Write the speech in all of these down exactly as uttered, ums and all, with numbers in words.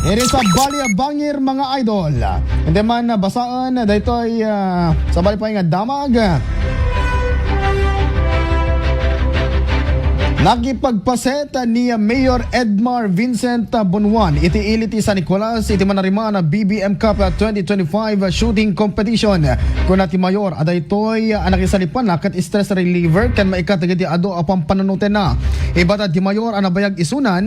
Iti sabali a bangir, mga idol. Iti man basaen daytoy, ah, sabali pay nga damag. Nakipagpaset ni Mayor Edmar Vincent Bonuan iti ili ti San Nicolas iti manariman a B B M Cup twenty twenty-five shooting competition. Kuna ti mayor a daytoy a nakisalipanna ket stress reliever ken maikat dagiti adu a pampanunotenna. Ibatad ti mayor a nabayag isunan,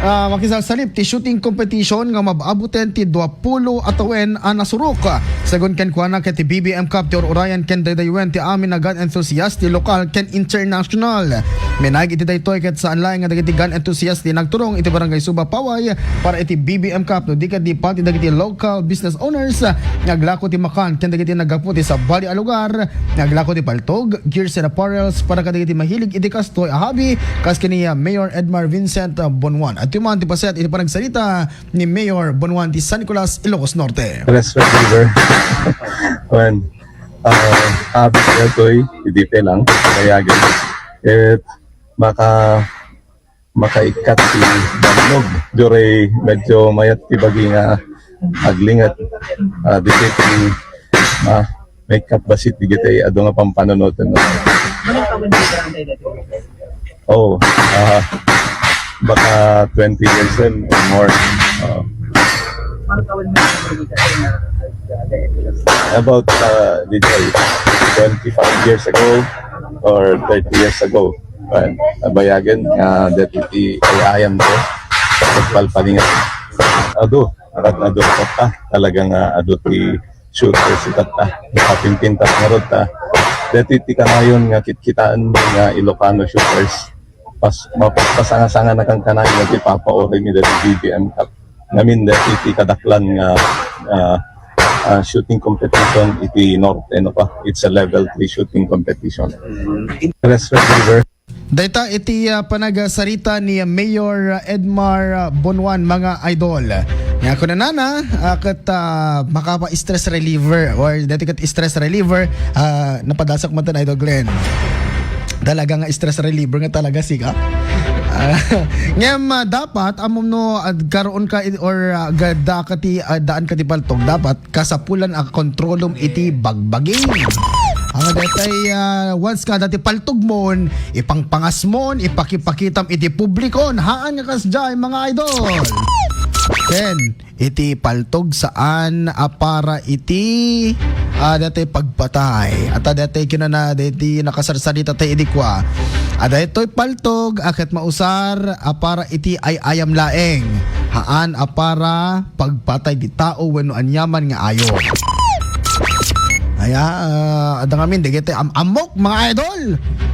ah, makisalsalip ti shooting competition nga mab-abuten ti duapulo a tawen a nasurok. Segun kenkuana ket ti B B M Cup ti ur-urayan ken daydayawen ti amin a gun enthusiast ti lokal ken international. Minaig iti daytoy ket saan laeng nga dagiti gun enthusiast ti nagturong iti Barangay Suba, Paway para iti B B M Cup no di ket di pati dagiti local business owners nga aglako ti makan ken dagiti naggapu ti sabali a lugar nga aglako ti paltog, gears and apparels para kadagiti mahilig iti kastoy a hobby, kas ken ni, ah, Mayor Edmar Vincent, ah, Bonuan. Adtoy man ti paset iti panagsarita ni Mayor Bonuan ti San Nicolas, Ilocos Norte. Respect, leader. Wen, ah, abis daytoy, idi pe lang, kayagan. It maka-, makaikkat ti bannog. Diay medyo mayat ti bagi nga aglinget. Ah, di ti, ah, maikkat bassit dagiti adu nga pampanunoten. Oh, ah, baka twenty years and more. Ah. About, ah, dito, twenty-five years ago or thirty years ago. Wen, nabayagen nga dagiti ay-ayam ko. Palpalingat. Adu, arat adu, ah, talaga nga adu ti shooter si tata. Nakapimpintas nga rod ta. Dagiti kanayon nga kitkitaen mi nga Ilocano shooters. Pas-, mapasanga-sanga na kan kanayon nga ti papa o remi dagiti B B M Cup. Ngamin dagiti kadaklan nga, ah, ah, shooting competition iti North, ano pa, it's a level three shooting competition. Respect, leader. Dayta iti, ah, panagsarita ni Mayor, ah, Edmar, ah, Bonuan, mga idol. Nga kunanana, ah, ket, ah, makapa-stress reliever or dati ket stress reliever, ah, napadasak man tan, Idol Glenn. Talaga nga stress reliever nga talaga sika. Ah, ngem, ah, dapat ammom no agkaroon ka i-, or, ah, gadda ka ti, ah, daan ka ti paltog, dapat kasapulan a kontrolom iti bagbagi. Ang datay, ah, once nga dati paltogmon, ipangpangasmon, ipakipakitam iti publikon. Haan nga kasdiay, mga idol. Ken, iti paltog saan a para iti, ah, dati pagpatay. At, ah, dati kinana, dati nakasarsarita tayo idi kua. Ah, daytoy paltog a ket mausar a para iti ay-ayam laeng. Haan a para pagpatay ti tao wenno aniaman nga ayo. Aya, ah, adda ngamin dagiti am-ammok, mga idol.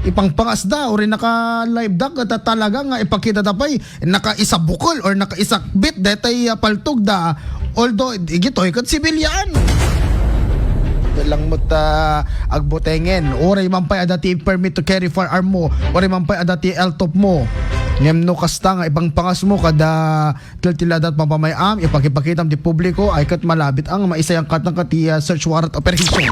Ipangpangasda, uray naka-live da, ket talaga nga ipakita da pay, nakaisabukol or nakaisakbit, detay, ah, paltog da. Although, igitoy, ket sibilyan. Lang mo ta agbutengen. Uray man pay adda ti permit to carry firearm mo. Uray man pay adda ti L top mo. Ngem no kasta nga ipangpangas mo, kada Kel ti ladat pampamay-am, ipakipakitam ti publiko, ay ket malabit ang maisayang katang kat ti, ah, search warrant operation.